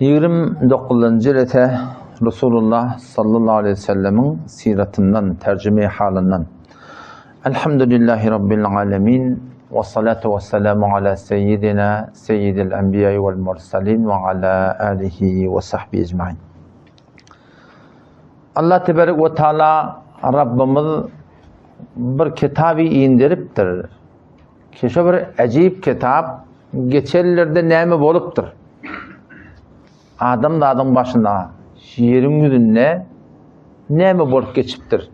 29-njy jelese Resulullah sallallahu aleýhi we sellemiň syratyndan, terjime halyndan. Elhamdülillahi Rabbil alemin we salatu we selamu ala seýidina seýidil enbiýai wal mursalin we ala alihi we sahbihi ecmain. Allah tebarek we taala Rabbimiz bir kitaby indiripdir. Ki şo bir äjip kitap geçenlerde näme bolupdyr? Adamzadyň başyna ýeriň ýüzünde näme bolup geçipdir?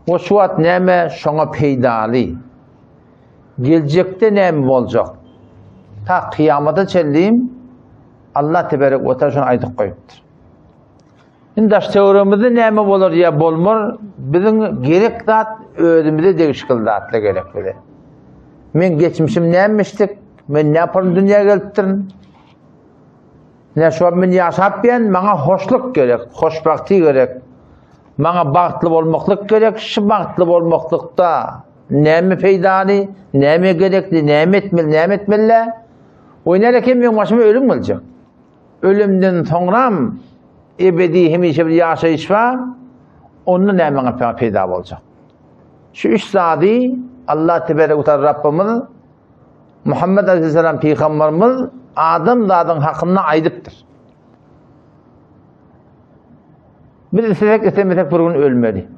We şu wagt näme şoňa peýdaly? Geljekde näme boljak? Ta kyýamata çenli Allah teberek we taala şony aýdyp goýupdyr. Indi daş-töweregimizde näme bolar ýa bolmar, biziň gerek zat özümize degişli zatlar gerek bize. Men geçmişim nämişdik, men näpar dünýä gelipdirin. Ne şu men ýaşap bilen maňa hoşluk gerek, hoşbagty gerek. Maňa bagtly bolmaklyk gerek, şu bagtly bolmaklykda näme peýdaly, näme gerekli, näme etmeli, näme etmeli? Oýnar eken meň başyma ölüm geljek. Ölümden soňram ebedi hemişe bir ýaşaýyş bar, onda näme maňa peýda boljak? Şu üç zady Allah tebarek we taala Rabbimiz Muhammed aleyhisselam pygamberimiz adam zadyň hakynda aýdypdyr. Biz islesek islemesek bir gün ölmeli.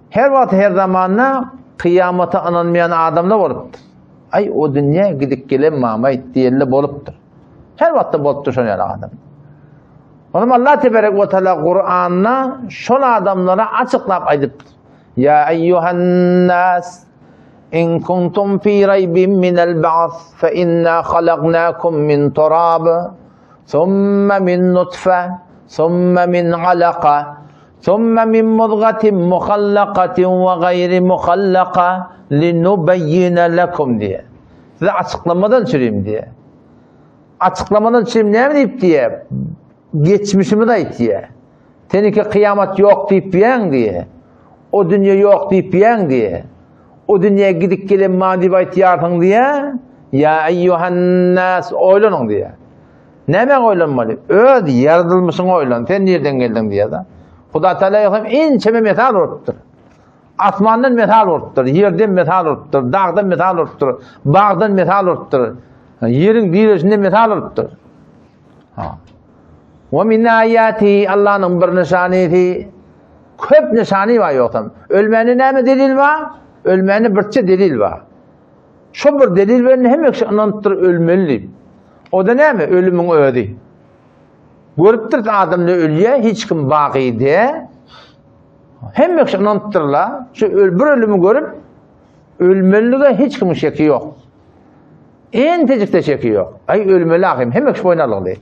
Her wagt her zamanda kyýamata ynanmaýan adamlar bolupdyr. Aý o dünýä gidip gelen mamaý diýenler bolupdyr. Her wagtda bolupdyr şol ýaly adam. Onuň Allah teberek we taala Kur'anda şol adamlara açyklap aýdypdyr. Ya eyyuhan nas in kuntum fi raybin minel ba'th fe inna halaknakum min turab thumma min nutfe thumma min alaka thumma min mudgatin muhallakatin we gayri muhallaka linubeyyine lekum diye. Size açyklamadan çüreyim diye. Açyklamadan çüreyim näme diýip diye. Geçmişimizi aýt diye. Seniki kyýamat ýok diýip diýen diye. O dünýe ýok diýip diýen diye. O dünýä gidip gelen ma diýip aýtýarsyň diye. Ya eyyuhan nas oýlanyň diye. Näme oýlanmaly? Öz ýaradylmyşyňy oýlan. Sen nirden geldiň diýýär-de. Huda Teala ýogsam ençeme mesal urupdyr. Asmandan mesal urupdyr, ýerden mesal urupdyr, dagdan mesal urupdyr, bagdan mesal urupdyr. Ýeriň direşinden mesal urupdyr. Ha. Wa min ayati Allah'ın bir nyşanysy köp nyşany bar ýogsam. Ölmäne näme delil bar? Ölmäne birçe delil bar. Şo bir delil bilen hemme kişi ynanypdyr ölmeli diýip. O-da näme? Ölümiň özi. Görüpdiris adam ne ölýär, hiç kim baky de. Hemme kişi ynanypdyrlar. Şu bir ölümi görüp ölmelilige hiç kimiň şeki ýok. Entejik-de şeki ýok. Aý ölmeli ahym, hemme kişi boýun alygly.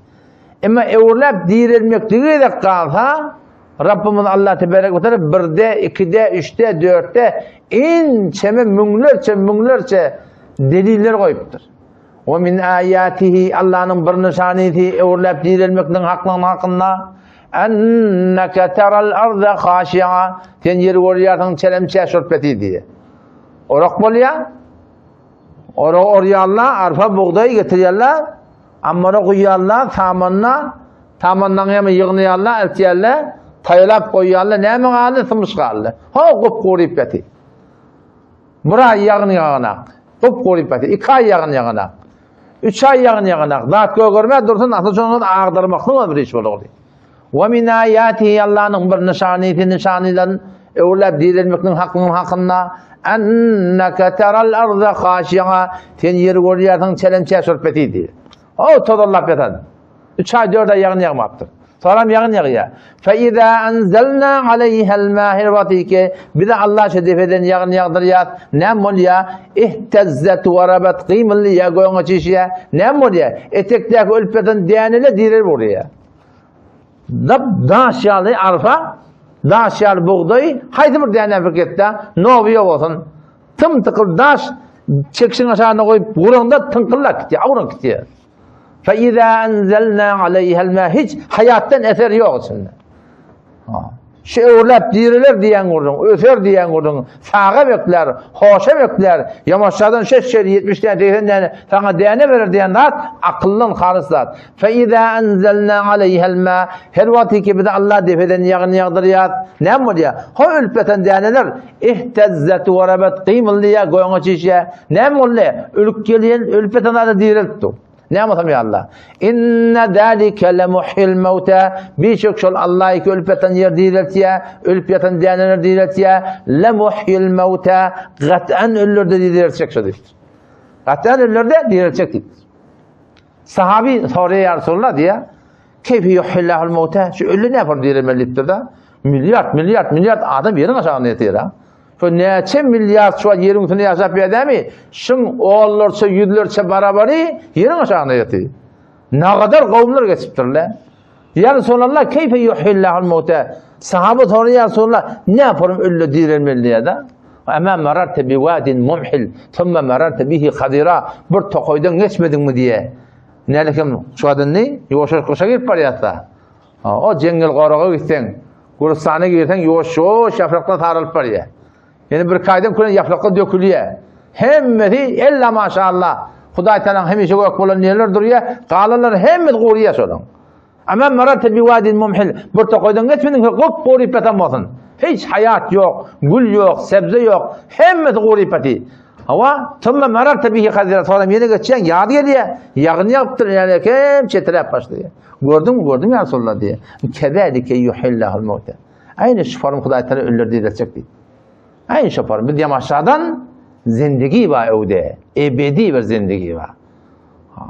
Emma öwrüläp direlmekligi gezek galsa, Rabbimiz Allah tebarek we taala birde, ikide, üçde, dörtde ençeme müňlerçe, müňlerçe deliller goýupdyr. We min aýatihi Allanyň bir nyşanysy öwrüläp direlmekligiň haklygyny hakynda enneke teral arda haşi'a sen ýeri görýärsiň çelemçä şorpeti diýe. Orak bolýar. Orak orýarlar, arpa bugdaý getirýärler. Ammara guýýarlar, samanyna, samandan hem ýygnaýarlar, eltýärler, taýlap goýýarlar, näme galdy? Symyş galdy. Ho, gup-guryp ýatyr. Bir aý ýagyn ýaganak, gup-guryp ýatyr. Iki aý ýagyn ýaganak. Üç aý ýagyn ýaganak. Zat gögermä dursun, asyl şondan agdarmaklyk bir iş bolardy. Wa min aýatihi Allanyň bir nyşanysy nyşanydan öwrüläp direlmekniň haklygynyň hakynda enneke teral arda haşi'a sen ýeri görýärsiň çelemçä şörpesi diýdi. O tozallap ýatan. 3 aý 4 aý ýagyn ýagmapdyr. Soram ýagyn ýagýar. Fe iza anzalna aleýhel mahir watike bize Allah şu depeden ýagyn ýagdyrýar. Näme bolýar? Ihtezzet we rabat gymylýar, göňe çişýär. Näme bolýar? Etekdäki ölüp ýatan däneler direlip urýar. Dap daş ýaly arpa, daş ýaly bugdaý, haýsy bir däne bir ketde, nowiýa bolsun. Tym tykyl daş çekişiň aşagyna goýup guranda tyňkyllap gitýär, awran gitýär. Fe iza anzalna aleyha'l ma hiç hayatdan eser ýok içinde. Şu öwrüläp diriler diýen gürrüň, öser diýen gürrüň, saga beklär, hoşa beklär, ýamaşjadan şeş şeýle 70 däne, 80 däne saňa däne berer diýen zat akyldan halys zat. Fe iza enzelna aleyhel ma her wagty ki bize Allah depeden ýagyn ýagdyrýar. Näme bolýar? Ho ölüp ýatan däneler ihtazzat we rabat gymyldyýar, göňe çişýär. Näme boldy? Ölüp gelýän, ölüp ýatan zady direltdi. Näme bolsam ýa Allah. Inne zalike le muhyil mauta. Bişek şol Allah iki ölüp ýatan ýer direltýär, ölüp ýatan däneler direltýär. Le muhyil mauta. Gat'an ölülerde direltjek şo diýipdir. Gat'an ölülerde direltjek diýipdir. Sahabi soraýar ýa Resulallah diýýär. Keyfe yuhyillahul mauta? Şu ölü näme yapar direlmeli diýipdir da. Milliard, milliard, milliard adam ýeriň aşagynda ýatyr ha. Şu näçe milliard şu ýeriň üstünde ýaşap ýadamy? Şuň onlarça, ýüzlerçe barabary ýeriň aşagynda ýatyr. Nagadar gowumlar geçipdirler. Ýa Resulallah, keyfe yuhyillahul mauta? Sahaba soraýar, ýa Resulallah, ne yaparym ölü direlmeli diýýär da. Ama mararta bi wadin mumhil, thumma mararta bihi khadira. Bir tokaýdan geçmediňmi diýýär. Nälekim şu adynny ýuwaş-ýuwaş gyşa girip barýarsa. O jeňňel goraga gitseň, gürüstana girseň ýuwaş-ýuwaş ýapraklar saralyp barýar. Ýene bir kaýdan küren ýapraklar dökülýär. Hemmesi ella maşallah. Hudaý Tagalaň hemişe gök bolan ýerler durýar, galanlar hemmesi gurýar şolaň. Ama mararta bi wadin mumhil. Bir tokaýdan geçmediň, gop guryp ýatan bolsun. Hiç haýat ýok, gül ýok, sebze ýok, hemmesi guryp ýatyr. Hawa, thumma mararta bihi khadira. Soňra ýene geçýäň, ýaz gelýär. Ýagyn ýagypdyr, ýa kem çetiräp başlaýar. Gördüňmi, gördüm ýa Resulallah diýýär. Kezalike yuhillahul mauta. Aýny şu form Hudaý Taala ölüleri direltjek diýdi. Aýny şu form biz ýamaşadan zindigi bar öwde, ebedi bir zindigi bar. Ha.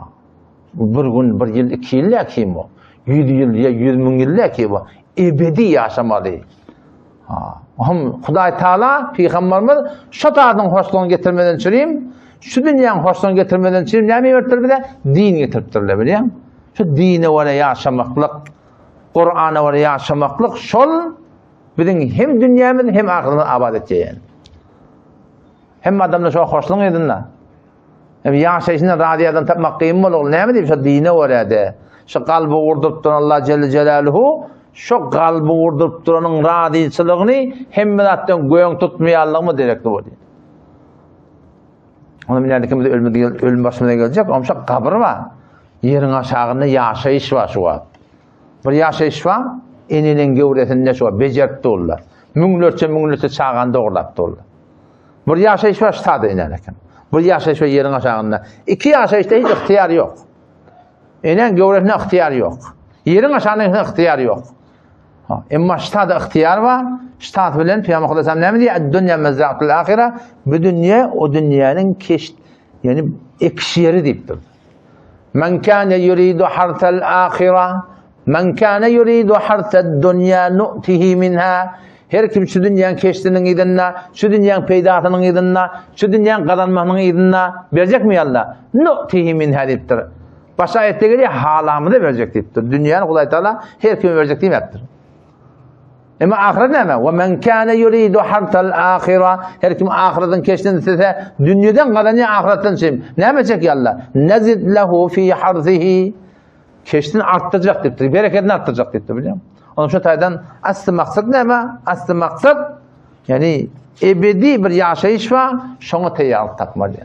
Bu bir gün, bir ýyl, iki ýyl däki bu. Ýüz ýyl ýa ýüz müň ýyl däki bu. Ebedi ýaşamaly. Ha. Hem Hudaý Taala pygamberimiz şu tadyň hoşlugyny getirmeden çürim, şu dünýäň hoşlugyny getirmeden çürim näme beripdir bize? Din getiripdirler, bilýäň? Şu dine görä ýaşamaklyk, Kur'ana görä ýaşamaklyk şol biziň hem dünýämizi hem ahyretimizi abat etýär. Hem adamlar şo hoşlugyň yzynda. Hem ýaşaýşynda razy adam tapmak kyn bolar. Näme diýip şo dine görä-de, şo kalby gurduryp duran Allah Celle Celaluhu şo kalby gurduryp duranyň razyçylygyny hemme zatdan göň tutmaýanlygymy derekli bolýar. Onu bilýän ikimiz ölüm ölüm başymyza geljek, omşa gabyr bar. Ýeriň aşagynda ýaşaýyş bar şu wagt. Bir ýaşaýyş bar, eneniň göwresinde şu wagt bejerip durlar. Müňlerçe müňlerçe çagany dogrulap durlar. Bir ýaşaýyş bar sada inen eken. Bir ýaşaýyş bar ýeriň aşagynda. Iki ýaşaýyşda hiç ygtyýar ýok. Eneň göwresinde ygtyýar ýok. Ýeriň aşagynda ygtyýar ýok. Ha, emma ştada ygtyýar bar. Ştat bilen Pygamber Aleyhisselam näme diýýär? Dünýä mezratul ahira. Bu dünýä o dünýäniň keşt, ýani ekiş ýeri diýipdir. Men kana yuridu harsal ahira, men kana yuridu harsad dunya nu'tihi minha. Her kim şu dünýäň keşdiniň yzynda, şu dünýäň peýdasynyň yzynda, şu dünýäň gazanmagynyň yzynda berjekmi Alla? Nu'tihi minha diýipdir. Başga aýatda gelýär, halamyza berjek diýipdir. Dünýäni Hudaý Taala her kime berjek diýmändir. Emma ahyret näme? Wa men kana yuridu harsal ahira. Her kim ahyretin keşdini islese, dünýeden gazanýar, ahyretden çem. Näme etjek Alla? Nazid lehu fi harsihi. Keşdini artdyrjak diýipdir. Bereketini artdyrjak diýipdir, bilýärmi? Onuň şu taýdan asly maksat näme? Asly maksat ýani ebedi bir ýaşaýyş bar, şoňa taýýarlyk tapmaly.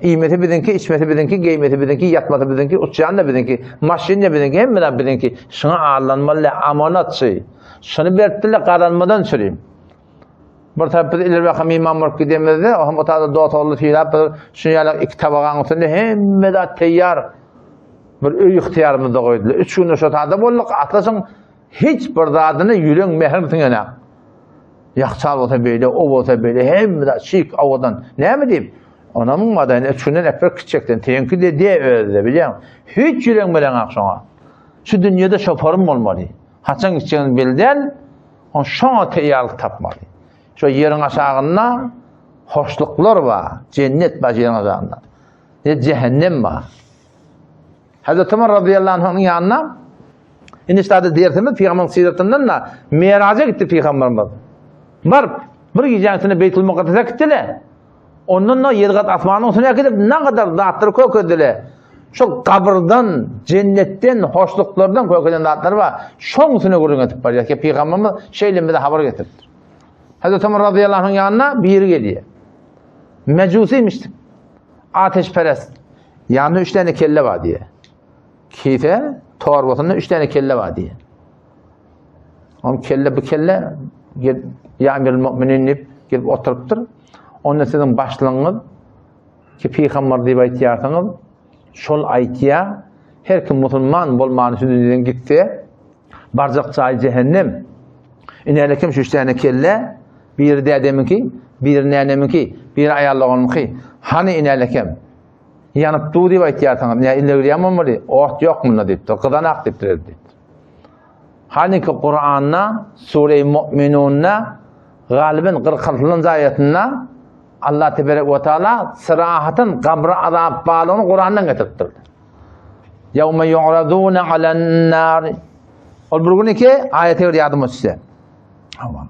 Iýmesi biziňki, içmesi biziňki, geýmesi biziňki, ýatmasy biziňki, uçýan-da biziňki, maşyn-da biziňki, hemme zat biziňki. Şuňa aldanmaly, amanatçy. Şuny beripdirler, gazanmadan çürim. Bir tarap biz ileri baka myhman bolup gidemizde, o hem otagda dost ogly sylap bir şuny ýaly iki tabagaň üstünde hemme zat teýýar. Bir öý ygtyýarymyzda goýdular. Üç gün şo tada bolduk, atlaşyň hiç bir zadyny ýüregiň mährim siňenak. Ýakçal bolsa beýle, o bolsa beýle, hemme zat şik, owadan. Näme diýip? Ona muň madaýyn, üçünden äpber kiçjekden, seňki de de özde, bilýäň. Hiç ýüregiň bileňak şoňa. Şu dünýede şoparym bolmaly. Haçan gitjegini belli däl, on şoňa teýýarlyk tapmaly. Şo ýeriň aşagynda hoşluklar bar, jennet bar ýeriň aşagynda. Ne cehennem bar. Hazreti Ömer radıyallahu anh'ın ýanyna indi ştada dersimiz Pygamberin syratyndan da Miraja gitdi Pygamberimiz. Baryp bir gijäň içinde Beýtul Mukaddese gitdiler. Ondan da ýedi gat asmanyň üstüne gidip ne kadar zatlary kökezdiler. Şol gabyrdan, jennetden, hoşluklardan kökeden zatlar bar. Şoň üstüne gürrüň edip barýar ki, Pygamberimiz şeýle bize habar getiripdir. Hazreti Ömer radıyallahu anh'ın ýanyna biri gelýär. Mejusiymişdik. Ateşperest. Ýanynda üç tane kelle bar diýýär. Kise torbasynda üç tane kelle bar diýýär. On kelle bu kelle ya emirül müminin diýip gelip oturypdyr. Onda siziň başlygyňyz ki pygamber diýip aýtýarsyňyz, şol aýtýar, her kim musulman bolmany üçin dünýeden gitse, barjak jaýy cehennem. Inäle kim şu üç tane kelle, biri dädemiňki, biri nänemiňki, biri aýal doganymyňky. Hany inäle kim? Ýanyp dur diýip aýtýarsyňyz. Nä ille bilýän bolmaly? Ot ýok munda diýipdir. Gyzanak diýipdir diýipdir. Haliki Kur'anda Sure-i Mu'minunda galiben 46-njy aýatynda Allah teberek we taala syrahatyn gabry azap barlygyny Kur'andan getiripdir. Ýawma yu'raduna alan-nar. Ol bir gün iki aýaty bir ýadyma düşse. Hawa.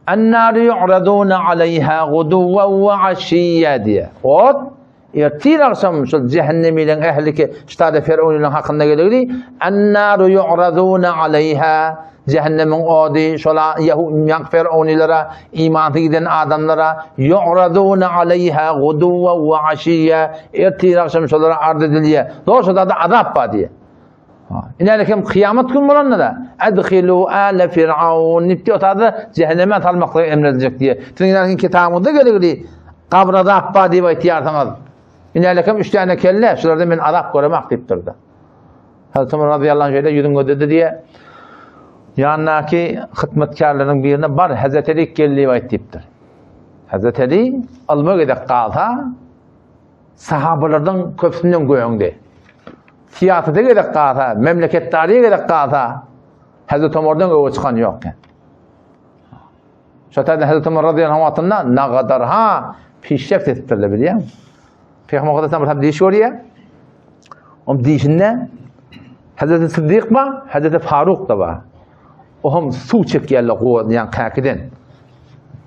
An-nar yu'raduna alayha guduwan we aşiyya diýe. Ot ertir agşam şol cehennemileň ähli ki ştada Firawnyň hakynda gelegli An-nar yu'raduna alayha cehennemiň ody şola Ýahu Firawnylara imansyz giden adamlara yu'raduna alayha guduwan we aşiyya ertir agşam şolara arz edilýär. Dogry şoda da azap bar diýe. Inäli hem kyýamat gün bolanda da adhilu ala fir'aun diýip otada cehenneme salmaklygy emrediljek diýe. Siziň inäli kitabyňyzda geligli gabr azap bar diýip aýtýarsyňyz. Inäli hem üç tane kelle, şularda men azap göremak diýip durdy. Hazreti Ömer radıyallahu anh şeýle ýüzüň gözledi diýe. Ýanyndaky hytmatkärleriň birine bar Hazreti Ali gel diýip aýt diýipdir. Hazreti Ali ylma gezek galsa Sahabalardan köpüsinden göňdi. Syýasata gerek galsa, memleketdariýe gerek galsa, Hazreti Omardan öňe çykan ýok eken. Şo taýdan Hazreti Omar radıyallahu anh wagtynda nagadar ha pişreft etipdirler bilýäň. Peygamber Hazreti Omar diş görýär. Om dişinde Hazreti Siddik bar, Hazreti Faruk da bar. O hem suw çekýärler gowadan, ýa käkiden.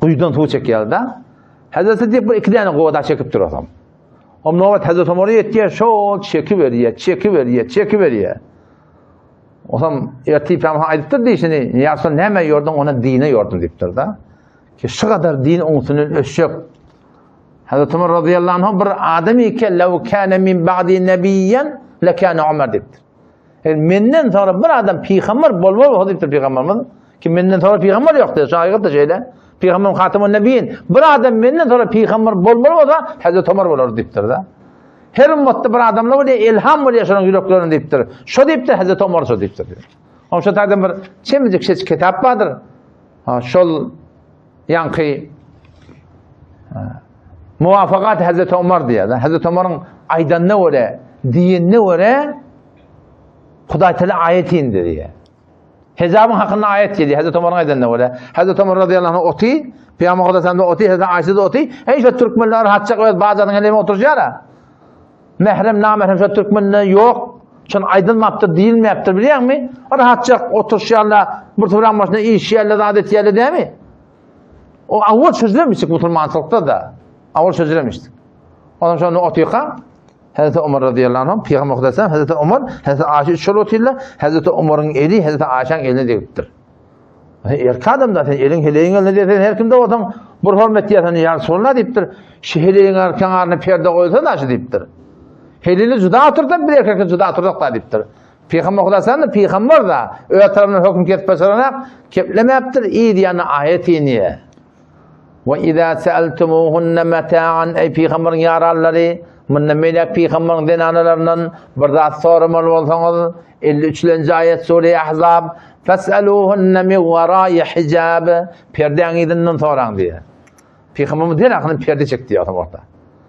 Guýudan suw çekýärler da. Hazreti Siddik bir iki däne goda çekip durasam. Om nobat Hazreti Omara ýetýär, şol çekiberýär, çekiberýär, çekiberýär. Osam ertir Pygamber aýdypdyr diýşini, ýa sen näme ýorduň, ona dine ýordum diýipdir da. Ki şu kadar din oňsuny ösjek. Hazreti Omar radıyallahu anh bir adam eken, lev kâne min ba'di nebiyyen lekâne Ömer diýipdir. Yani menden sonra bir adam peygamber bolmaly bolsa diýipdir peygamberimiz. Ki menden sonra peygamber ýok diýip, şaýyt da şeýle. Peygamber Hatamun Nebiyin. Bir adam menden sonra peygamber bolmaly bolsa Hazreti Ömer bolar diýipdir da. Her ümmetde bir adamlar bolýar, ilham bolýar şonuň ýüreklerine diýipdir. Şo diýipdir Hazreti Ömer şo diýipdir. Oň şo taýdan bir çemijik şeç kitap bardyr. Ha, şol ýaňky Muwafakat Hazreti Ömer diýýär. Hazreti Ömeriň aýdanyna görä, diýenine görä Hudaý Teala aýat indi diýýär. Hijabyň hakynda aýat gelýär. Hazreti Ömeriň aýdanyna görä. Hazreti Ömer radıyallahu anh oty, Pygamber Aleyhisselam oty, Hazreti Aýşe de oty. Eý şu türkmenler hatjak öz bazaryň eleme oturýar. Mährem, namährem şu türkmende ýok. Şony aýdylmapdyr, diýilmäpdir bilýäňmi? Rahatjak oturşýarlar, bir turan başynda işýärler, zat etýärler dämi? O awwal çözülemişdik musulmançylykda da. Awwal çözülemişdik. Ondan sonra otyka Hazreti Ömer radıyallahu anh Peygamber Aleyhisselam Hazreti Ömer Hazreti Ayşe üç şol otyrlar. Hazreti Ömer'in eli Hazreti Ayşe'nin eline degipdir. Erkek adam da sen elin heleýiň eline degse her kimde bolsaň bir hormat diýersen ýa Resulullah diýipdir. Şu heleýiň arkaňaryna perde goýsa da şu diýipdir. Helili juda otursa bir erkekden juda otursak da diýipdir. Pygamber Hudaýsan da pygamber da öz tarapyndan höküm kesip başaranak keplemäpdir, yz ýany aýat inýär. Wa iza sa'altumuhunna mata'an ey pygamberiň ýaranlary mundan beýläk pygamberiň zenanalaryndan bir zat soramaly bolsaňyz 53-nji aýat sure Ahzab fas'aluhunna min wara'i hijab perdäň yzyndan soraň diýýär. Pygamberimiz her ahyny perde çekdi ýa orta.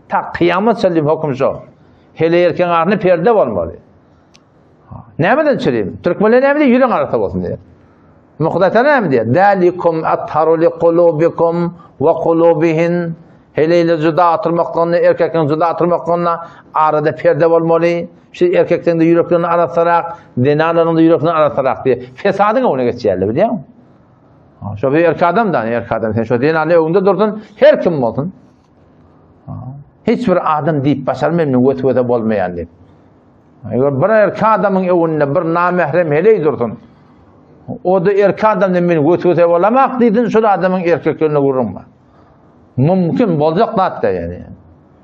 Ta kyýamat çenli höküm şo. Hele erkeň aryny perde bolmaly. Nämeden çüreyim? Türkmenler näme diýýär? Ýüreň arassa bolsun diýýär. Muhda Teala näme diýýär? Zalikum atharu li kulubikum we kulubihin. Heleýle juda oturmaklygyny, erkekiň juda oturmaklygyna arada perde bolmaly. Şu erkekleň de ýüreklerini arassarak, zenanlaryň da ýüreklerini arassarak diýýär. Fesadyň öňüne geçýärler, bilýäňmi? Şo bir erkek adam da, erkek adam sen şo zenany öňünde dursun, her kim bolsun. Hiç bir adam diýip başarmaýar men weswese bolmaýan diýip. Eger bir erkek adamyň öňünde bir namährem heleý dursun. O da erkek adamdan men weswese bolamak diýdin, şol adamyň erkekligine gürrüň bar. Mümkin boljak zat da ýani.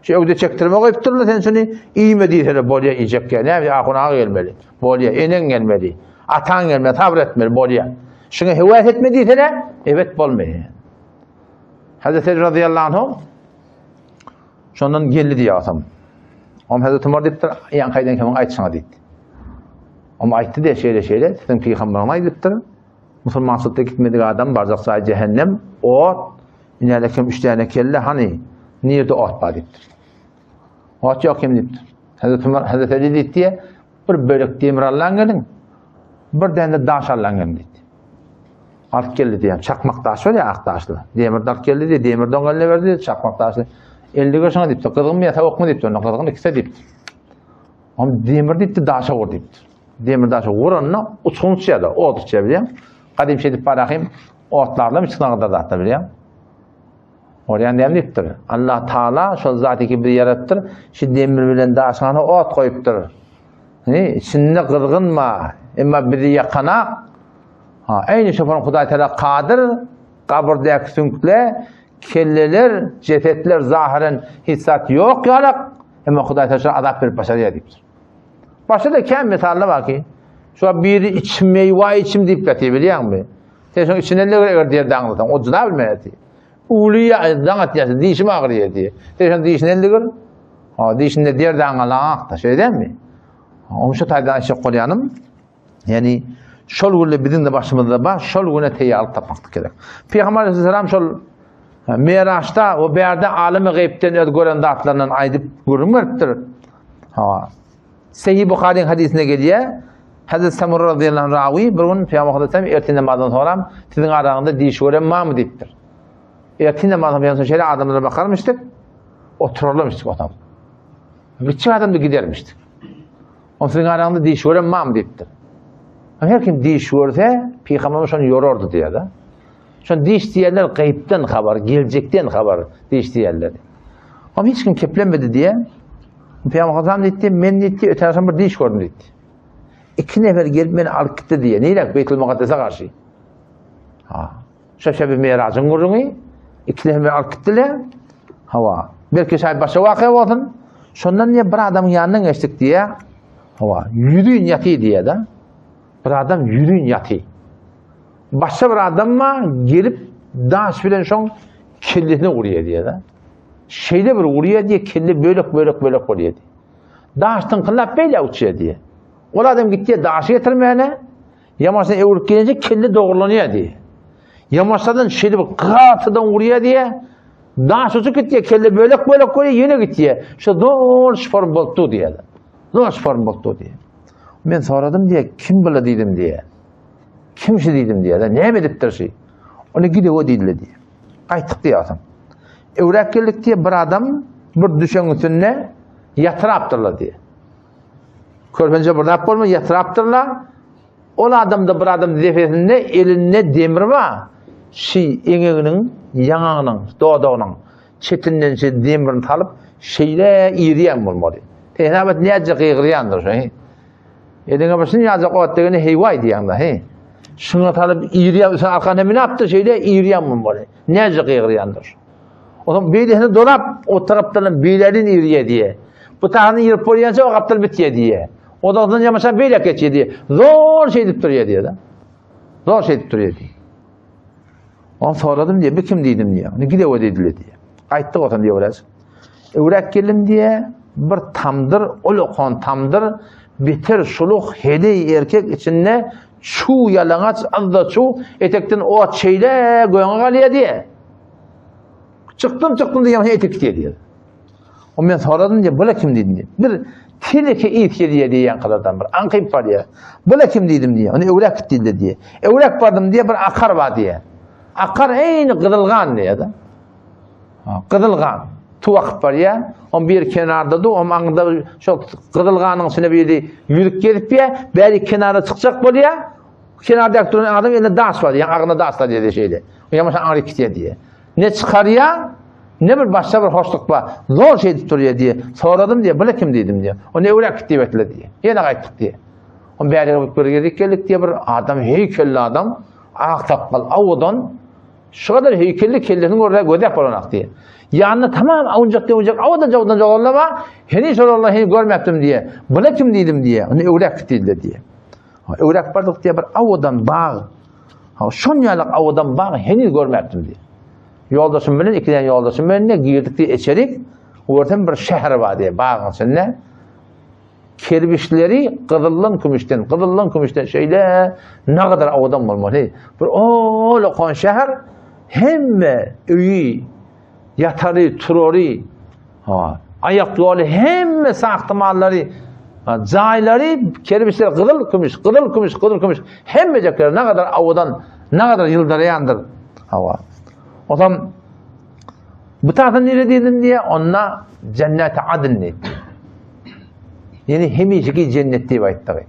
Şu öwde çekdirme goýup durlar sen şuny iýme diýseler bolýar iýjek ýa. Näme ahun aga gelmeli. Bolýar, eneň gelmeli. Ataň gelmeli, sabr etmeli bolýar. Şuňa höwes etme diýseler, evet bolmaýar. Hazreti Ali radıyallahu anh şondan geldi diýýär atam. Om Hazreti Umar diýipdir, ýaňky aýdan kimiň aýtşyňa diýdi. Om aýtdy diýe şeýle şeýle, siziň pygamberyňiz aýdypdyr. Musulmançylykda gitmedik adam barjak jaýy cehennem, ot, inäle kim üç däne kelle, hany, nirde ot bar diýipdir. Ot ýok kim diýipdir. Hazreti Umar, Hazreti Ali diýdi, bir bölek demir allan geliň, bir däne daş allan geliň diýdi. Alyp geldi diýýär. Çakmak daş bolýar, ak daşly. Demir alyp geldi diýdi, demir doň eline berdi diýdi, çakmak daşly. Elde görşüňe diýipdir, gyzgynmy ýa sowukmy diýipdir, onda gyzgyn ikisi diýipdir. Om demir diýipdir, daşa vur diýipdir. Demir daşa vuranda uçgun uçýar-da, ot uçýar bilýän. Gadym şeýdip barahym otlarlam içine gadar zatlar bilýän. Orýan näme diýipdir? Allah Taala şol zaty ki bir ýaratdyr, şu demir bilen daşyna ot goýupdyr. Ne, içinde gyzgynma, emma bizi ýakanak Ha, eýni şoparyň Hudaý Teala kadyr, gabyrdäki süňkle, kelleler, jesetler zahyren hiç zat ýok ýalak, emma Hudaý Teala şoňa azap berip başarýar diýipdir. Başga-da kän mysallar bar ki, şu biri içim meýwa içim diýip ýatyr bilýäňmi? Sen şoň içine eger eger derdi aňlasaň, o jyda bilmeýär. Uly daň atýar, dişim agyrýar diýip. Sen şoň dişini eldigir. Ha, dişinde derdi aňalak-da, şeýdemi? Onuň şu taýdan aýtjak bolýanym, Ýani şol günde biziň de başymyzda bar, şol güne teýýarlyk tapmaklyk gerek. Pygamber aleyhisselam şol Miraçda o bärde alamy gaýypden öz gören zatlaryndan aýdyp gürrüň beripdir. Ha. Sahih Buhariň hadysynda gelýär. Hazret Samur radıyallahu anh rawi bir gün Pygamber aleyhisselam ertin namazdan soňra siziň araňyzda diş gören barmy diýipdir. Ertin namazdan soň şeýle adamlara bakarmyşdyk, oturarlarmyşdyk otam. Gitjek adam da gidermişdik. Oň siziň araňyzda diş gören barmy diýipdir. Her kim diş görse, Pygamberimiz şony ýorardy diýýär-de. Şony diş diýenler gaýypdan habar, geljekden habar diş diýenler. Oň hiç kim keplenmedi diýýär. Pygamber Hasan diýdi, men diýdi, öten agşam bir diş gördüm diýdi. Iki nefer gelip meni alyp gitdi diýýär. Nirek? Beýtul Mukaddese garşy. Ha. Şo şebi Mirajyň gürrüňi. Iki nefer meni alyp gitdiler. Hawa. Belki şaý başga waka bolsun. Şondan diýe bir adamyň ýanyndan geçdik diýe. Hawa, ýüzün ýaty diýe da. Bir adam ýüzün ýaty. Başga bir adam ma gelip daş bilen şoň kellesine urýar diýe da. Şeýle bir urýar diýe kelle bölek bölek bölek bolýar diýe. Daş tyňkyllap beýle uçýar diýe. Ol adam gitdi daşy getirmäne. Ýamaşdan öwrüp gelince kelle dogrulanýar diýe. Ýamaşdan şeýle bir gatydan urýar diýe. Daş uçup gitýär, kelle bölek-bölek bolýar, ýene gitýär. Şu zor şform bolupdy diýýär. Zor şform bolupdy diýýär. Men soradym diýýär, kim bula diýdim diýýär. Kim şu diýdim diýýär. Näme edipdir şu? Ony gidewe diýdiler diýýär. Gaýtdyk diýýär. Öwräk geldik diýýär, bir adam bir düşeň üstünde ýatyrapdyrlar diýýär. Körpenje bir zat bolmay ýatyrapdyrlar. Ol adamda bir adam depesinde elinde demir bar. Şi eňeginiň, ýaňagynyň, dodagynyň çetinden şi demirini salyp şeýle irýän bolmaly. Sen näce näce gygyrýandyr şo. Eliňe bir şun ýaljak ot degene heýwaý diýýäň-de, he. Şuňa salyp irýän, sen arkana minapdyr şeýle irýän bolmaly. Näce gygyrýandyr. Onuň beýlesini dolap, o tarapdan beýläden irýär diýe. Bu taryny ýyryp bolýança o gapdal bitýär diýe. Odandan ýamaşa beýläk geçýär diýe. Zor şeýdip durýar diýe-de. Zor şeýdip durýar diýe. Oň soradym diýe, bu kim diýdim diýe. Ony gidewe diýdiler diýe. Gaýtdyk otan diýe biraz. Öwräk geldim diýe, bir tamdyr, ol okan tamdyr, beter şuluh heleý erkek içinde çuw ýalaňaç, yzda çuw, etekden ot şeýle göňe galýar diýe. Çykdym, çykdym diýen etek diýe diýe. O men soradym diýe, bula kim diýdim diýe. Bir teleke is gelýär diýen kadardan bir aňkyp barýar. Bula kim diýdim diýe. Ony öwräk git diýdi diýe. Öwräk bardym diýe bir akar bar diýe. Akar eýni gyzyl gan diýe da. Gyzyl gan. Tuw akyp barýar. On bir kenarda du, on aňda şo gyzyl ganyň içine biri ýüzüp gelip ýa, bäri kenara çykjak bolýar. Kenarda duran adam eline daş bar, ýa agyna daş bar diýe şeýle. Ýa maşa aňry gitýär diýe. Ne çykarýar? Ne bir başga bir hoşluk bar. Zor şeýdip durýar diýýär. Soradym diýýär, bula kim diýdim diýýär. O ne öwräk git diýip etdiler diýýär. Ýene gaýtdyk diýýär. On bäri bir gezek geldik diýýär, bir adam heýkelli adam, ak sakgal, owadan, şu kadar heýkelli kellesini görse gözäp bolanak diýýär. Ýanynda tamam awunjak döwünjek owadan owadan oglanlar bar. Heniz şol oglanlary heniz görmäpdim diýýär. Bula kim diýdim diýýär. Ony öwräk git diýdiler diýýär. Öwräk bardyk diýýär, bir owadan bag. Şon ýaly owadan bag heniz görmäpdim diýýär. Ýoldaşym bilen, iki däne ýoldaşym bilen de girdik diýip içerik. Görsem bir şäher bar diýip, bagyň içinde. Kerpiçleri gyzyldan kümüşden, gyzyldan kümüşden şeýle nagadar owadan bolmaly. Bir olakan şäher hemme öýi, ýatary, turary, ha, aýak ýoly hemme sahtymallary, jaýlary kerpiçler gyzyl kümüş, gyzyl kümüş, gyzyl kümüş hemmejekleri nagadar owadan, nagadar ýyldyraýandyr. Hawa. Otam bu tarapy nire diýdim diýe, onda cennet adn diýdi. Ýani hemişeki cennet diýip aýtdy.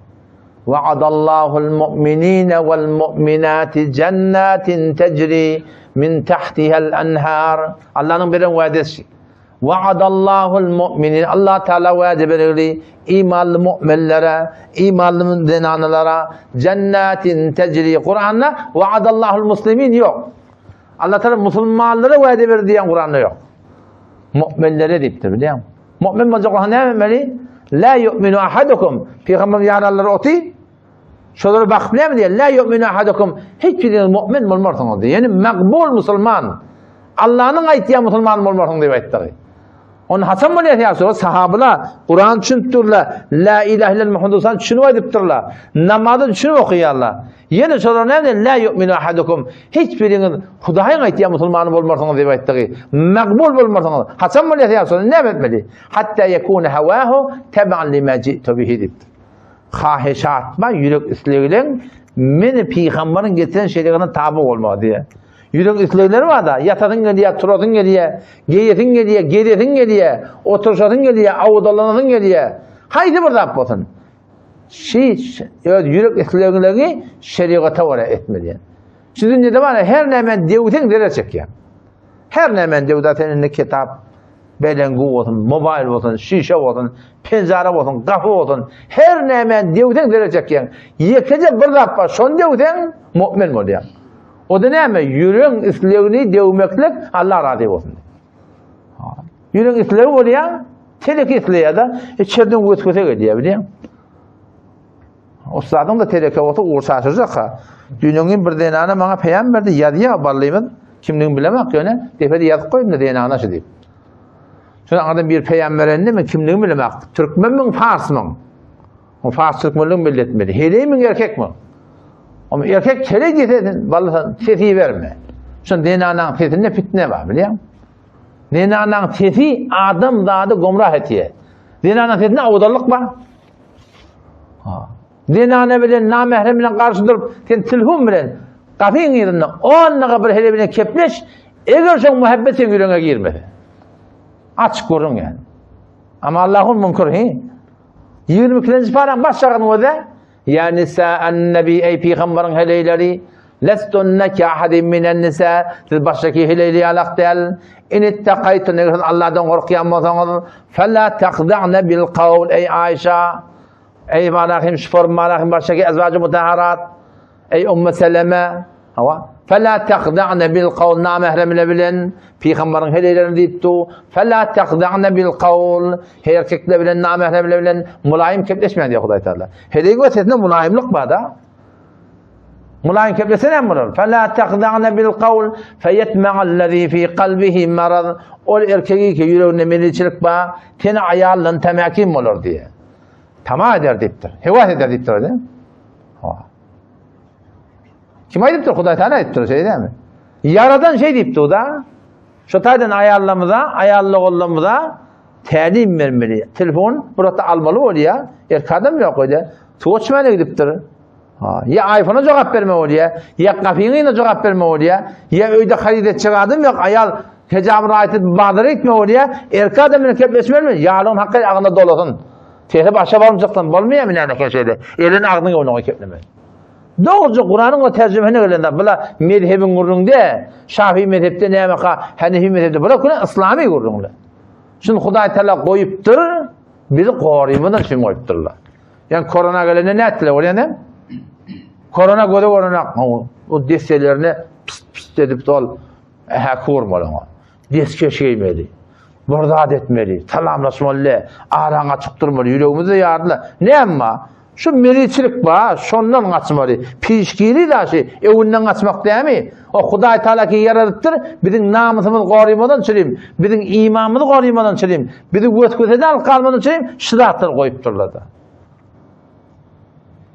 Wa'adallahu mu'minina wal mu'minati jannatin tejri min tahtiha'l anhar. Allah'ın beren wa'desi. Wa'adallahu mu'minin. Allah Teala wa'de berdi imanly mu'minlere, imanly zenanalara jannatin tejri. Kur'an'da wa'adallahu muslimin yok. Allah Teala musulmanlara wa'de berdi diýen Kur'an'da yok. Mu'minlere diýipdir, bilýäňmi? Mu'min boljaklar näme etmeli? La yu'minu ahadukum. Peygamber ýaranlary oty. Şolara bakyp näme diýýär? La yu'minu ahadukum. Hiç biriňiz mu'min bolmarsyňyz diýýär. Ýani makbul musulman. Allanyň aýtýan musulman bolmarsyň diýip aýtdy. Onu haçan bolýar ýa şo sahabylar Kur'an düşünip durlar. La ilahe illallah Muhammedur Resulullah düşünip aýdypdyrlar. Namazy düşünip okaýarlar. Ýene şolar näme diýýär? La yu'minu ahadukum. Hiç biriňiz Hudaýyň aýtýan musulmany bolmarsyňyz diýip aýtdy. Makbul bolmarsyňyz. Haçan bolýar ýa şo näme etmeli? Hatta yekuna hawahu taban lima ji'tu bihi diýipdir. Haheşatma ýürek islegleň meni pygambaryň getiren şerigatyna taby bolmagy diýýär. Ýürek islegleri bar-da, ýatasyň gelýär, turasyň gelýär, geýesiň gelýär, gezesiň gelýär, oturyşasyň gelýär, awdalanasyň gelýär. Haýsy bir zat bolsun. Şi öz ýürek islegleňi şerigata görä etmeli. Şu dünýede bar, her näme dewseň zerer çekýär. Her näme dewda sen indi kitap, belengu bolsun, mobil bolsun, şişe bolsun, penjara bolsun, gapy bolsun, her näme dewseň zerer çekýär. Ýekeje bir zat bar, şony dewseň mu'min bolýar. O da näme? Ýüregiň islegini döwmeklik Allah razy bolsun. Ýüregiň islegi bolýar, telek isleýär-de, içerden weswese gelýär, bilýän. Ussadyň da teleke bolsa ugur çaşyrjak ha. Düýn bir zenana maňa peýam berdi, ýazýar ballymyz, kimligini bilemok ýöne, depede ýazyp goýdum zenana şu diýip. Şonda adam bir peýam berende men kimligini bilemok. Türkmenmiň, farsmyň? O fars türkmenligiň belli etmeli. Heleýmiň erkekmiň? Ama erkek heleý diýse sen balla sen sesi berme. Şon zenanaň sesinde fitne bar, bilýäň? Zenanaň sesi adam zady gomrah etýär. Zenanaň sesinde awdallyk bar. Ha. Zenana bilen namährem bilen garşy durup, sen tilhum bilen gapyň ýerinde onnaga bir heleý bilen kepleş, eger şoň muhabbet seň ýüregiňe girmese. Açyk gürrüň ýani. Ama Allahun münkür hi. 22-nji paraň baş şagynyň özi Ýa nisa'an nebi eý pygambaryň heleýleri lestunne ki ahadin minen nisa siz başdaki heleýli ýalak däl in ittakaýtun eger siz Allahdan gorkýan bolsaňyz fela tahda'ne bil kawl eý Aýşa eý manahim şufor manahim başdaki ezwajy mutaharat Eý Ummu Seleme, hawa, Fela tahda'ne bil kawl namähremle bilen pygambaryň heleýlerini diýipdi. Fela tahda'ne bil kawl her erkekler bilen namähremle bilen mulaýym kepleşmäň diýýär Hudaý Taala. Heleýiň öz sesinde mulaýymlyk bar-da. Mulaýym keplese näme bolar? Fela tahda'ne bil kawl feyetma'allazi fi kalbihi marad. Ol erkegi ki ýüreginde meniçilik bar, seni aýaldan tämäkin bolar diýýär. Tama eder diýipdir. Hewas eder diýipdir. Ha. Kim aýdypdyr? Hudaý Taala aýdypdyr, şeýle dälmi? Ýaradan şeý diýipdir da. Şu taýdan aýallarymyza, aýally ogullarymyza tälim bermeli. Telefon bir almaly bolýar. Erkek adam ýok öýde. Suwa çümene gidipdir. Ha, ýa iPhone-a jogap berme bolýar, ýa gapyňyna jogap berme bolýar, ýa öýde haryt etjek adam ýok, aýal hejabyn raýat edip bazara gitme bolýar. Erkek adam bilen kepleşmelimi? Ýalygyň haky agyna dolasyn. Sesi başa barmajykdan bolmaýarmy näme şeýle? Elini agzyňa onuň keplemeli. Dogruja Kuranyň we terjimesine gelende bula mezhebiň gürrüňde, Şafii mezhepde nämeka, Hanefi mezhepde bula köne islami gürrüňler. Şuny Hudaý Teala goýupdyr, bizi gorymyzdan üçin goýupdyrlar. Ýani korona gelende nätdiler bolýan hem? Korona göze görünak, o desselerini pist pist edip ol häki urmaly oňa. Deskeş geýmeli. Bir zat etmeli, salamlaşmaly, araň açyk durmaly, ýüregimizde ýardylar. Näme? Şu meriçilik bar, şondan gaçmaly. Pişgiri daşy öwünden gaçmak dämi? O Hudaý Taala ki ýaradypdyr, biziň namysymyzy gorymadan çyrim, biziň imanymyzy gorymadan çyrim, bizi wesweseden alyp galmadan çyrim şu zatlary goýupdyrlar-da.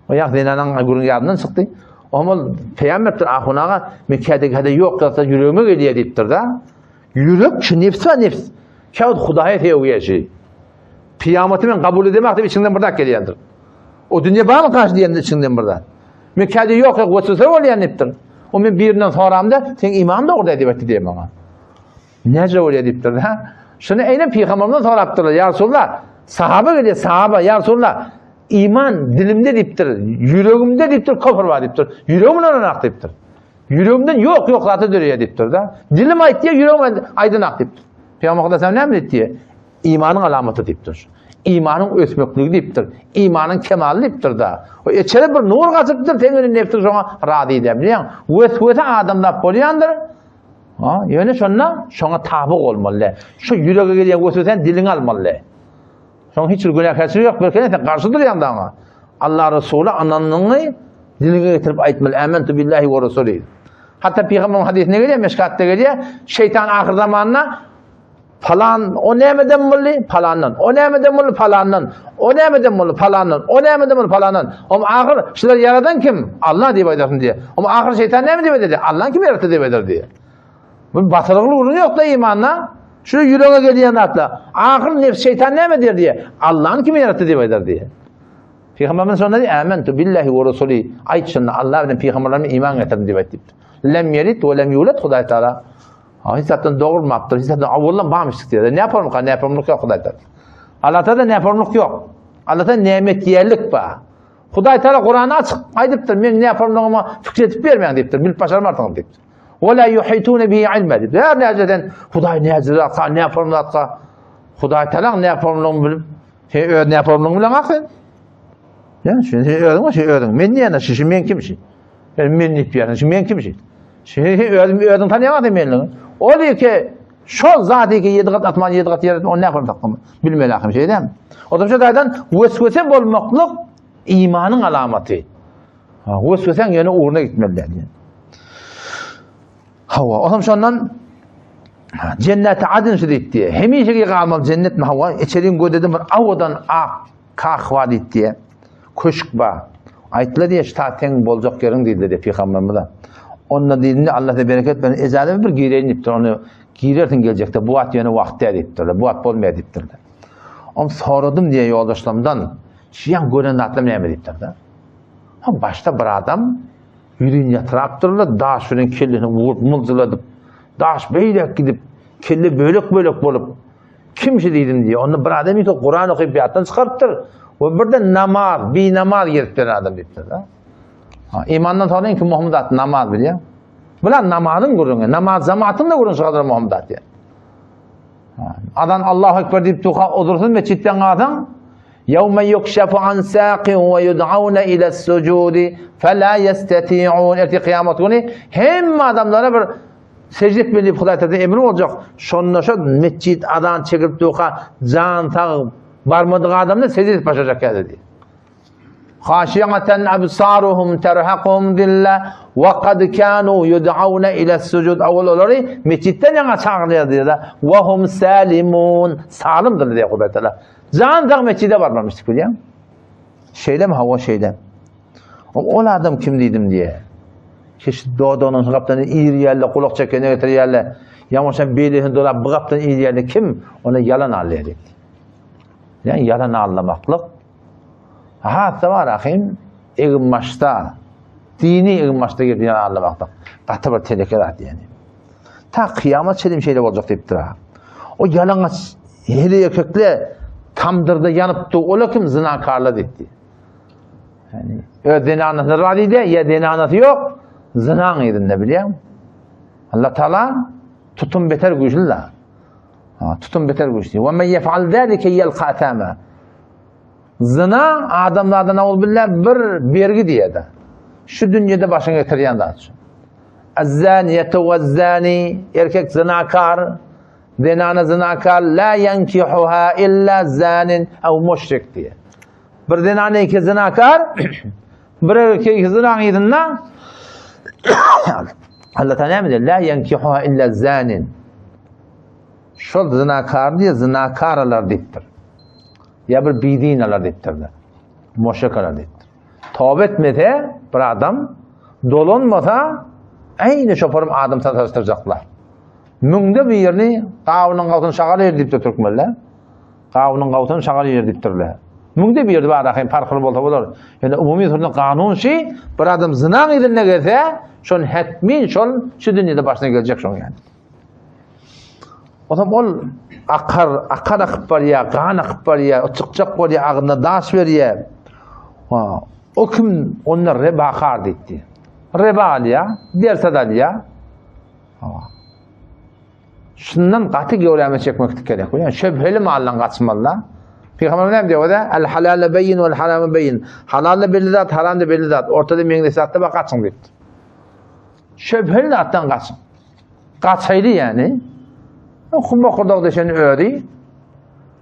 O ýa zenanaň gürrüň ýadyndan çykdy. Omal peýam beripdir ahun aga, men käde-käde ýok zatlar ýüregime gelýär diýipdir-da. Ýürek şu nefs bar nefs. Käwagt Hudaýa sögýär şu. Kyýamaty men kabul edemok diýip içiňden bir zat gelýändir. O dünýe barmy garşy diýende içiňden bir zat. Men käde ýok ýok weswese bolýan diýipdir. O men birinden soramda, seň iman dogry diýip aýtdy diýip maňa. Näce bolýar diýipdir da. Şuny eýne pygamberden sorapdyrlar. Ýa Resulullah, sahaba gelýär, sahaba, ýa Resulullah, iman dilimde diýipdir, ýüregimde diýipdir, kofr bar diýipdir. Ýüregim bilen onak diýipdir. Ýüregimden ýok ýok zat döreýär diýipdir da. Dilim aýtýar, ýüregim aýdynak diýipdir. Pygamber Hudaý näme diýdi? Imanyň alamaty diýipdir. Imanyň ösmekligi diýipdir. Imanyň kemaly diýipdir da. O içeri bir nur gaçypdyr, sen indi nefsiň şoňa razy edýär, bilýäň? Weswese adamda bolýandyr. Ha, ýöne şonda şoňa taby bolmaly. Şu ýürege gelýän wesweseni diliňe almaly. Şoň hiç bir günäkärçiligi ýok, belki sen garşy durýaň da oňa. Allah Resuly ynandyňy diliňe getirip aýtmaly. Amantu billahi we rasuli. Hatda pygamberiň hadysynda gelýär, Meşkatda gelýär, şeýtan ahyr zamanda Palan o nämeden boldy? Palandan. O nämeden boldy? Palandan. O nämeden boldy? Palandan. O nämeden boldy? Palandan. Om ahyr şular ýaradan kim? Allah diýip aýdarsyn diýe. Om ahyr şeýtan näme diýip aýdar? Allah kim ýaratdy diýip aýdar diýe. Bu batyrgyly gürrüň ýok-da imanda. Şu ýürege gelýän zatlar. Ahyr nefs şeýtan näme diýer diýe. Allah'ın kim ýaratdy diýip aýdar diýe. Pygamberimiz şonda diýe, Amentu billahi we rasuli. Aýt şonda Allah bilen pygamberlerine iman getirdim diýip aýtdy. Lem yelit we lem yulet Hudaý Taala. Ha, hiç zatdan dogurmapdyr, hiç zatdan awaldan barmyşdyk diýýär. Ne yaparmyka, ne yaparmlyk ýok Hudaý Taala. Allah Taala ne yaparmlyk ýok. Allah Taala nämet diýerlik bar. Hudaý Taala Kurany açyk aýdypdyr, men ne yaparmlygyma fikir edip bermäň diýipdir, bilip başarmarsyňyz diýipdir. Ve la yuhitune bihi ilme diýipdir. Her näceden Hudaý näce zatka, ne yaparmlyk Hudaý Taala ne yaparmlygyny bilip, sen öz ne yaparmlygyny bilen sen. Ya, sen özüň, sen özüň. Men näme, şu men kim şu? Men men diýip ýörün. Şu men kim şu? Şu özüm özüň tanýaňmy menligiňi? Ol iki şol zat iki ýedi gat asman ýedi gat ýer ony nähili tapdym? Bilmeli ahym şeýdämi? O zaman şu taýdan weswese bolmaklyk imanyň alamaty. Ha, wesweseň ýöne ugruna gitmeli diýen. Hawa, o zaman şondan Cennet adın şu diýdi. Hemişe galmaly cennet mi hawa? İçeriň gödedim bir awadan ak Kah bar diýdi diýe. Köşk bar. Aýtdylar diýe, şu tat seň boljak ýeriň diýdiler diýe pygamberimize. Onda diýdim Allah size bereket bersin, ejaza bir gireýin diýipdir. Ony girersiň geljekde, bu wagt ýöne wagt däl diýipdirler. Bu wagt bolmaýar diýipdirler. Om soradym diýe ýoldaşlarymdan, şu ýaň gören zatlarym näme diýipdir-de. Ha başda bir adam ýüzüni ýatyrapdyrlar, daş bilen kellesini vurup myljyladyp, daş beýläk gidip, kelle bölek-bölek bolup, Kim şu diýdim diýýär. Onda bir adam ýeke Kuran okyp ýatdan çykarypdyr. We birden namaz, bi namaz gelip beren adam diýipdir. Ha, imandan soňra iň möhüm zat namaz bilýär. Bular namazyň gürrüňi, namaz jamatyň da gürrüňi şugadar möhüm zat diýýär. Azan Allahu ekber diýip duha otursun mesjitden galsaň, Yawma yukşafu an saqin we yud'auna ila sujudi fela yestati'un. Ertir kıyamet günü hemme adamlara bir Sežde etmeli diýip Hudaý tarapyndan emri boljak. Şonda şo metjit azan çekilip durka jan sag barmadyk adamlar sežde edip başlajak ýaly diýip. Haşiýatan absaruhum terhakuhum zilla we kad kanu yud'auna ila sujud. Awal olary metjitden ýaňa çagyrylýar diýýär. We hum salimun. Salymdyr diýýär Hudaý Taala. Jan sag metjide barmamışdyk bilýäň. Şeýlemi? Hawa şeýle. Ol adam kim diýdim diýe. Keş dodagynyň şu gapdan iýirýärler, gulak çekene getirýärler. Ýa bolsa beýlesini dolap bu gapdan iýirýärler. Kim? Ona ýalan alýar diýdi. Ýa ýalan allamaklyk. Hatda bar ahim egin başda dini egin başda gelip ýalan allamaklyk. Gaty bir teleke zat ýani. Ta kyýamat çelim şeýle boljak diýipdir. O ýalaňaç heleý erkekler tamdyrda ýanypdy. Ola kim zinakarlar diýdi. Yani öz zenanasyna razy de, ya zenanasy ýok, zynaň yzynda bilýäň. Allah Taala tutum beter güýçli la. Ha, tutum beter güýçli. Ve men yef'al zalike yelqa athama. Zyna adamlardan auzbillah bir bergi diýedi. Şu dünýede başyňa getirýän zat şu. Az-zaniyetu waz-zani erkek zinakar, zenana zinakar la yankihuha illa zanin aw müşrik diýe. Bir zenana iki zinakar, bir erkek iki zinaň yzynda Allah Taala näme diýär? La yankihuha illa zanin. Şol zinakar diýe zinakaralar diýipdir. Ýa bir bidin alar diýipdirler. Moşek alar diýipdir. Toba etmese bir adam dolanmasa äýni şoparym adam sataşdyrjaklar. Müňde birini gawunyň gawusyny şagal ýer diýipdir türkmenler. Gawunyň gawusyny şagal ýer diýipdirler. Müňde birde bar ahim parhly bolsa bolar. Ýöne umumy surda kanun şi bir adam zynaň yzynda gelse, şon hetmin şol şu dünýede başyna geljek şoň ýaly. Onsoň ol akar, akar akyp barýar, gan akyp barýar, o çykjak bolýar, agzyna daş berýär. Ha, o kim onda rebakar diýdi. Reba alýar, derse alýar. Ha. Şundan gaty göwräme çekmeklik gerek. Ýani şübheli maldan gaçmaly. Peygamber näme diýýär? El halal beýin wel haram beýin. Halal da belli zat, haram da belli zat. Ortada meňzeş zatda bak gaçyň diýdi. Şübheli zatdan gaçyň. Gaçaýdy ýani. Hum bokurdak deşen özi.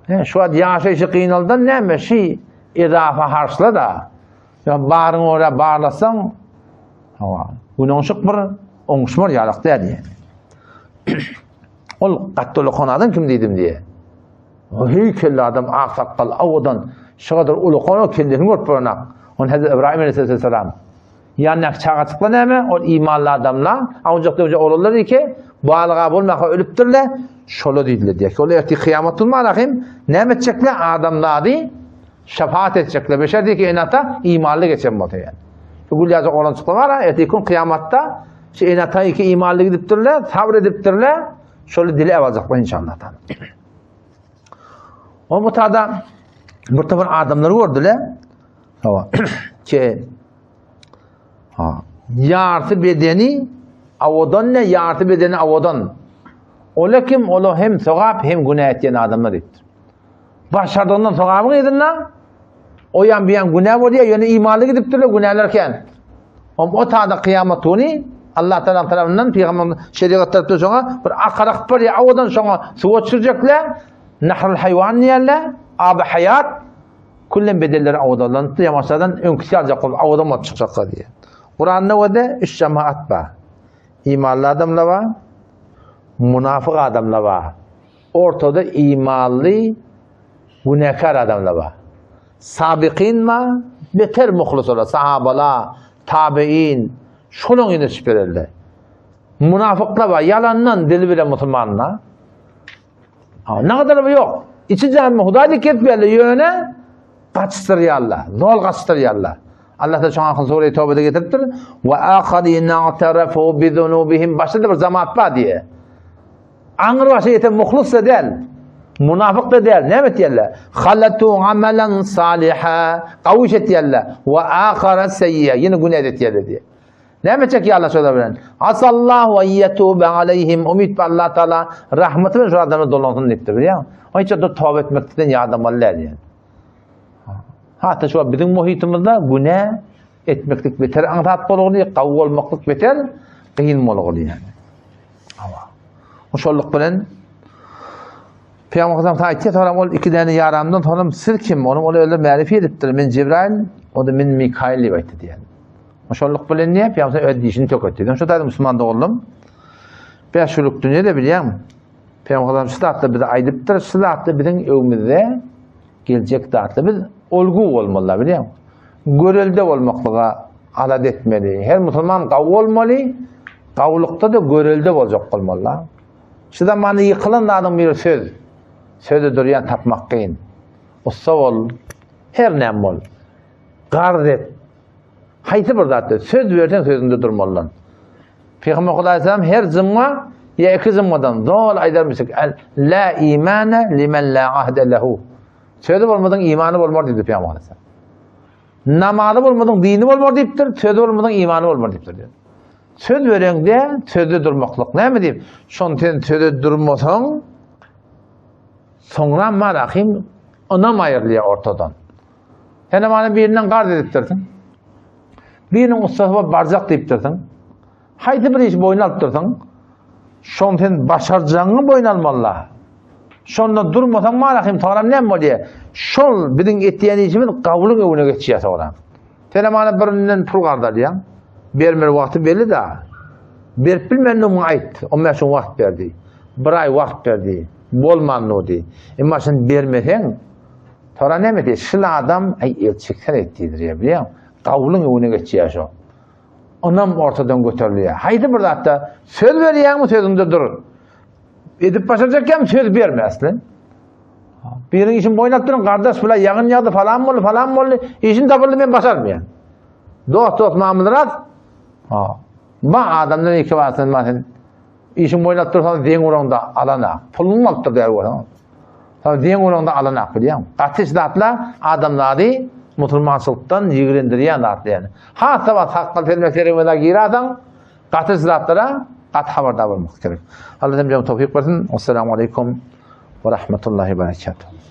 He, şu wagt ýaşaýşy gynaldan näme şi edafa harçla da. Ýa baryň ora barlasaň, hawa, günoňşuk bir oňuşmar ýalak däl ýani. Ol gatda ulakan adam kim diýdim diýe. O heýkelli adam, ak sakgal, owadan, şu kadar ulakan o kellesini görüp boranak. On Hazreti İbrahim aleyhisselam. Ýanyndaky çagajyklar näme? Ol imanly adamlar, awunjak-döwjek oglanlar eke, balyga bolmaka ölüpdirler, şola diýdiler diýýär. Ol ertir kyýamat gün hem näme etjekler? Adamzady şefaat etjekler. Beşer diýki ene-ata imanly geçen bolsa ýani. Şu gül ýaljak oglanjyklar bar, ertir gün kyýamatda şu ene-ata iki imanly gidipdirler, sabr edipdirler, şoly dile aljaklar inşallah. O bu tada bir topar adamlar gördüler. Hawa. Ki ha, ýarty bedeni awadan ne ýarty bedeni awadan. Ola kim ola hem sogap hem günä etýän adamlar diýipdir. Başardygyndan sogabyň yzynda o ýan bir ýan günä bolýar, ýöne imanly gidipdirler, günäler kän. Om o tada kyýamat güni Allah Taala tarapyndan pygamber şerigat tarapyndan şoňa bir akar akyp barýar, awadan şoňa suwa düşürjekler. Nahrul haýwan diýerler, aby haýat. Küllem bedelleri awadalanypdyr, ýamaşadan öňküsi ýaljak bolup awadan bolup çykjaklar diýýär. Kuranda wede üç jemaat bar. Imanly adamlar bar, munafyk adamlar bar. Ortada imanly günäkär adamlar bar. Sabikin bar, beter muhlysalar, sahabalar, tabein, şolaň ýene çykyp bererler. Munafyklar bar, ýalandan dili bilen musulmanlar. Ne kadar ýok. Içi janmy Hudaý dik etmeýärler, ýöne gaçdyrýarlar. Zol gaçdyrýarlar. Allah da şoňa hakyny sure Tawbada getiripdir. Wa akharina atarafu bi zunubihim başda bir zamat bar diýe. Aňry başa ýeten muhlus da däl. Munafyk da däl. Näme etýärler? Halatu amalan saliha. Gawyş etýärler. Wa akhara sayyi'a. Ýene günä etýärler diýe. Näme etjek ýa Allah şolar bilen? Asallahu en yetube aleyhim. Umyt bar Allah Taala rahmeti bilen şu adamlar dolansyn diýipdir, bilýäňmi? Oň üçin de toba etmekden ýadamaly däl ýani. Hatda şu biziň muhitimizde günä etmeklik beter aňsat bolguly, gawy bolmaklyk beter kyn bolguly ýani. Hawa. Şolluk bilen Pygamber Aleyhisselam aýtýar, soňra ol iki däne ýaramdan soňra siz kim? Onuň ol öyle märifi edipdir. Men Jibrail, o da men Mikail diýip aýtdy diýen. Şolluk bilen diýip, Pygamber öz dişini töketdi. Şo taýda musulman doganlarym, bäş günlük dünýede bilýän. Pygamber Aleyhisselam şu zatlar bize aýdypdyr, şu zatlar biziň öňümizde geljek zatlar. Biz olgu bolmaly, bilýän. Görelde bolmaklyga alada etmeli. Her musulman gawy bolmaly, gawulykda da görelde boljak bolmaly. Şu zamanda ýykylan zadyň biri söz. Söze durýan tapmak kyn. Ussa bol, her näme bol. Garz et. Haýsy bir zatda söz berseň sözüňde durmalydan. Pygamber Hudaý her jumma ýa iki jummadan zol aýdarmyşyk. La imana limen la ahde lehu. Sözi bolmadyň imany bolmar diýdi Pygamber Aleyhisselam. Namazy bolmadyň dini bolmar diýipdir, sözi bolmadyň imany bolmar diýipdir diýip. Söz bereňde sözde durmaklyk näme diýip, şon sen söze durmasaň, soňra marahim ynam aýrylýar ortadan. Sen mana birinden garz edipdirsiň. Biriniň ussasy bolup barjak diýipdirsiň. Haýsy bir işi boýun alypdyrsyň, şony sen başarjagyňy boýun almaly-la. Şonda durmasaň marahym soňram näme bolýar? Şol biziň etýän işimiz gabulyň öňüne geçýär soňra. Senem ana birinden pul karz alýaň. Bermeli wagty belli-da. Berip bilmänini muňa aýt. 15 gün wagt berdi. Bir aý wagt berdi. Bolmandy diý. Emma sen bermeseň, soňra näme diýer? Şul adam, aý el çeksene diýdirýär, bilýäňmi? Gabulyň öňüne geçýär şo. Ynam ortadan göterilýär. Haýsy bir zatda söz berýäňmi sözüňde dur. Edip başarjakýaň söz berme asly. Biriniň işini boýun alyp durun, gardaş bula ýagyn ýagdy falan boldy, falan boldy, işin tapyldy men başarmaýan. Dost dost mamylyrak. Ha. Ba adamdan iki barsan ma sen işin boýun alyp dursaň deň uraňda alana, puluny alyp dur däl bolsaň. Sen deň uraňda alana bilýäň. Gaty zatlar adamlary musulmançylykdan ýigrendirýän zatlar ýani. Has da sakgal sermek seremine girasaň, gaty zatlara gaty habardar bolmak gerek. Allah hem towfik bersin. Assalamu alaykum we rahmetullahi we berekatuh.